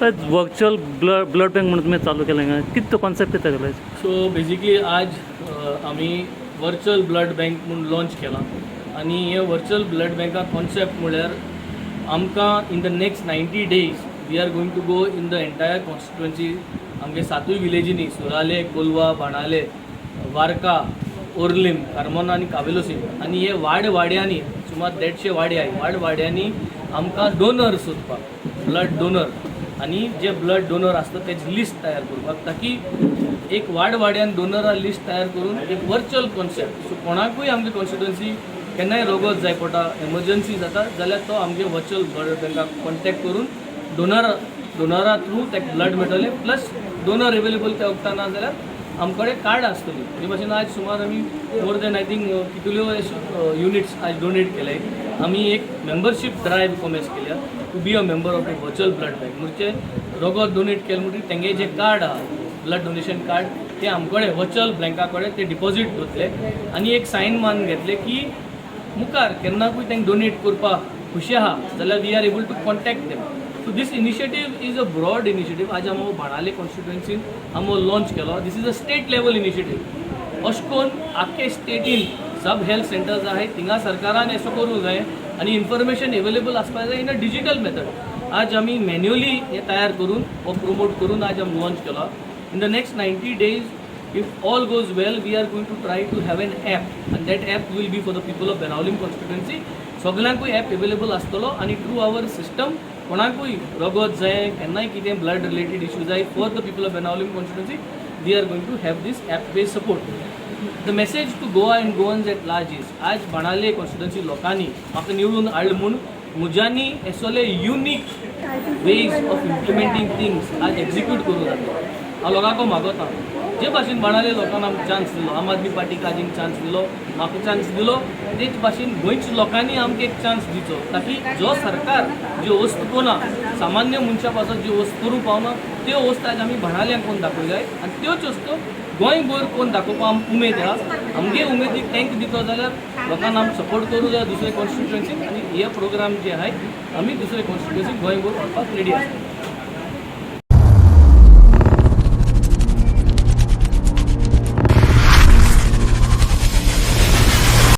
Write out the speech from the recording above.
Virtual blood bank म्हणून तुमी चालू केलें हांगा, कितें तो कॉन्सेप्ट कितें केला? सो बेजिकली आज आमी वर्च्युअल ब्लड बँक म्हूण लॉन्च केलां आनी हे वर्च्युअल ब्लड बँका कॉन्सेप्ट म्हळ्यार आमकां in the next 90 days we are going to go in the entire constituency. आमगे सातूय विलेजींनी, सुराले, कोलवा, बाणाले, वारका, ओर्लीम, कार्मोना आनी कावेलोसीम आनी हे वाड वाड्यांनी, सुमार 150 वाडे आहाय, वाड वाड्यांनी आमकां डोनर सोदपाक, ब्लड डोनर आनी जे ब्लड डोनर आसता तेजी लिस्ट तयार करपाक, ताकी एक वाड वाड्यान डोनरा लिस्ट तयार करून एक वर्च्युअल कॉन्सेप्ट. सो कोणाकूय आमगे कॉन्स्टिट्युएन्सी केन्नाय रोगत जाय पडटा, एमर्जन्सी जाता जाल्यार तो आमगे वर्च्युअल ब्लड बँकाक कॉन्टेक्ट करून डोनरा थ्रू ताका ब्लड मेळटलें. प्लस डोनर एवेलेबल त्या वखता ना जाल्यार आमचे कडेन कार्ड आसतली. हे भाशेन आज सुमार आमी मोर देन I think कितल्यो युनिट्स आज डोनेट केले. आमी एक मेंबरशीप ड्रायव्ह कॉमेन्स केल्या to be a member of a virtual blood bank. म्हणजे रोगत डोनेट केलें म्हणटकीर तेंगे जें कार्ड आहा, ब्लड डोनेशन कार्ड, ते आमकडे वर्च्युअल बँका कडेन ते डिपॉझीट दवरतले आनी एक सायन मारून घेतले की मुखार केन्नाकूय तांकां डोनेट करपाक खुशी आहा जाल्यार we are able to contact them. So this initiative is a broad initiative. आज आमी बाणाले कॉन्स्टिट्युएन्सीन आमी लॉन्च केलो. This is a state level initiative. अशें करून आख्खे स्टेटीन सब हेल्थ सेंटर्स आहाय, थिंगा सरकारान असो करूंक जाय आनी इन्फॉर्मेशन एवेलेबल आसपाक जाय इन अ डिजिटल मेथड. आज आमी मॅन्युअली हे तयार करून हो प्रमोट करून आज आमी लॉन्च केलो. In the next 90 days, if all goes well, we are going to try to have an app and that app will be for the people of Benaulim constituency. सगल्यांकूय app available आसतलो आनी through our system कोणाकूय रगत जाय, केन्नाय कितें blood related issue जाय, for the people of Benaulim constituency, we are going to have this app based support. The message to Goa and Goans at large is, आज बाणाले constituency लोकांनी म्हाका निवडून हाडलें म्हूण म्हज्यांनी असले unique ways of implementing things आज execute करूं जाता. हांव लोकांक मागोता, जे भाशेन बाणाले लोकांक आमकां चान्स दिलो, आम आदमी पार्टीक आज एक चान्स दिलो, म्हाका चान्स दिलो, तेच भाशेन गोंयच्या लोकांनी आमकां एक चान्स दिचो, ताकी जो सरकार ज्यो वस्तू कोना, सामान्य मनशा पासत ज्यो वस्तू करूंक पावना, त्यो वस्तू आज आमी बाणाल्यांक कोन्न दाखोवंक जाय आनी त्योच वस्तू गोंयभर कोन्न दाखोवपाक आम उमेद आहा. आमगे उमेदीक तेंक दितो जाल्यार लोकांक आम सपोर्ट करूं जाय दुसरे कॉन्स्टिट्युएन्सीक आनी हे प्रोग्राम जे आहाय आमी दुसरे कॉन्स्टिट्युएन्सीक गोंयभर व्हरपाक रेडी आसा.